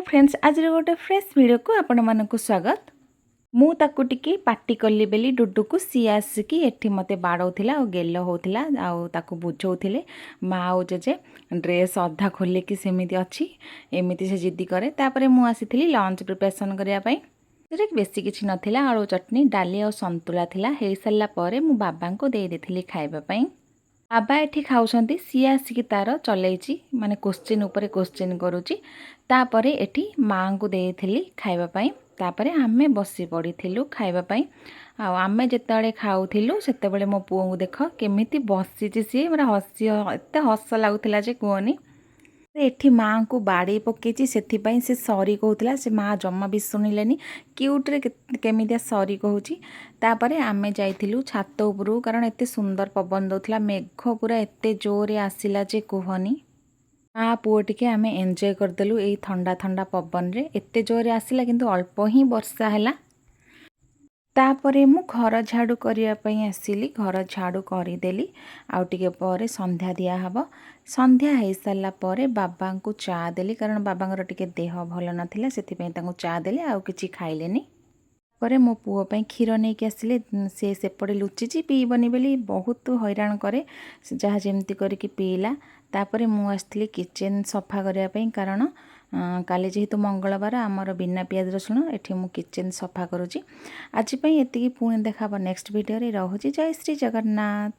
Friends, ଆଜିର ଗୋଟେ fresh ଭିଡ଼ିଓକୁ ଆପଣମାନଙ୍କୁ ସ୍ୱାଗତ। ମୁଁ ତାକୁ ଟିକେ ପାଟି କଲି ବୋଲି ଡୁଡୁକୁ, ସିଏ ଆସିକି ଏଠି ମୋତେ ବାଡ଼ଉଥିଲା ଆଉ ଗେଲ ହେଉଥିଲା ଆଉ ତାକୁ ବୁଝଉଥିଲେ ମା ଆଉ ଜେଜେ। ଡ୍ରେସ୍ ଅଧା ଖୋଲିକି ସେମିତି ଅଛି, ଏମିତି ସେ ଜିଦ୍ଦି କରେ। ତାପରେ ମୁଁ ଆସିଥିଲି ଲଞ୍ଚ ପ୍ରିପାରେସନ୍ କରିବା ପାଇଁ। ସେଥିରେ ବେଶୀ କିଛି ନଥିଲା, ଆଳୁ ଚଟଣି, ଡାଲି ଆଉ ସନ୍ତୁଳା ଥିଲା। ହେଇସାରିଲା ପରେ ମୁଁ ବାବାଙ୍କୁ ଦେଇ ଦେଇଥିଲି ଖାଇବା ପାଇଁ। ବାବା ଏଠି ଖାଉଛନ୍ତି, ସିଏ ଆସିକି ତାର ଚଲେଇଛି, ମାନେ କୋଶ୍ଚିନ୍ ଉପରେ କୋଶ୍ଚିନ୍ କରୁଛି। ତାପରେ ଏଠି ମାଆଙ୍କୁ ଦେଇଥିଲି ଖାଇବା ପାଇଁ। ତାପରେ ଆମେ ବସି ପଡ଼ିଥିଲୁ ଖାଇବା ପାଇଁ। ଆଉ ଆମେ ଯେତେବେଳେ ଖାଉଥିଲୁ, ସେତେବେଳେ ମୋ ପୁଅଙ୍କୁ ଦେଖ କେମିତି ବସିଛି ସିଏ, ମାନେ ହସି ଏତେ ହସ ଲାଗୁଥିଲା ଯେ କୁହନି। ଏଠି ମାଆଙ୍କୁ ବାଡ଼େଇ ପକେଇଛି, ସେଥିପାଇଁ ସେ ସରି କହୁଥିଲା। ସେ ମାଆ ଜମା ବି ଶୁଣିଲେନି। କ୍ୟୁଟ୍ରେ କେମିତିଆ ସରି କହୁଛି। ତାପରେ ଆମେ ଯାଇଥିଲୁ ଛାତ ଉପରକୁ, କାରଣ ଏତେ ସୁନ୍ଦର ପବନ ଦେଉଥିଲା। ମେଘ ପୁରା ଏତେ ଜୋରରେ ଆସିଲା ଯେ କୁହନି। ମା ପୁଅ ଟିକେ ଆମେ ଏନ୍ଜୟ କରିଦେଲୁ ଏଇ ଥଣ୍ଡା ଥଣ୍ଡା ପବନରେ। ଏତେ ଜୋରରେ ଆସିଲା, କିନ୍ତୁ ଅଳ୍ପ ହିଁ ବର୍ଷା ହେଲା। ତାପରେ ମୁଁ ଘର ଝାଡ଼ୁ କରିବା ପାଇଁ ଆସିଲି। ଘର ଝାଡ଼ୁ କରିଦେଲି। ଆଉ ଟିକେ ପରେ ସନ୍ଧ୍ୟା ଦିଆହେବ। ସନ୍ଧ୍ୟା ହେଇସାରିଲା ପରେ ବାବାଙ୍କୁ ଚା ଦେଲି, କାରଣ ବାବାଙ୍କର ଟିକେ ଦେହ ଭଲ ନଥିଲା। ସେଥିପାଇଁ ତାଙ୍କୁ ଚା ଦେଲି, ଆଉ କିଛି ଖାଇଲେନି। ପରେ ମୋ ପୁଅ ପାଇଁ କ୍ଷୀର ନେଇକି ଆସିଲି। ସେ ସେପଟେ ଲୁଚିଛି ପିଇବନି ବୋଲି, ବହୁତ ହଇରାଣ କରେ। ସେ ଯାହା ଯେମିତି କରିକି ପିଇଲା। ତାପରେ ମୁଁ ଆସିଥିଲି କିଚେନ୍ ସଫା କରିବା ପାଇଁ, କାରଣ କାଲି ଯେହେତୁ ମଙ୍ଗଳବାର, ଆମର ବିନା ପିଆଜ ରସୁଣ। ଏଠି ମୁଁ କିଚେନ୍ ସଫା କରୁଛି। ଆଜି ପାଇଁ ଏତିକି, ପୁଣି ଦେଖା ହେବ ନେକ୍ସଟ ଭିଡ଼ିଓରେ। ରହୁଛି, ଜୟ ଶ୍ରୀ ଜଗନ୍ନାଥ।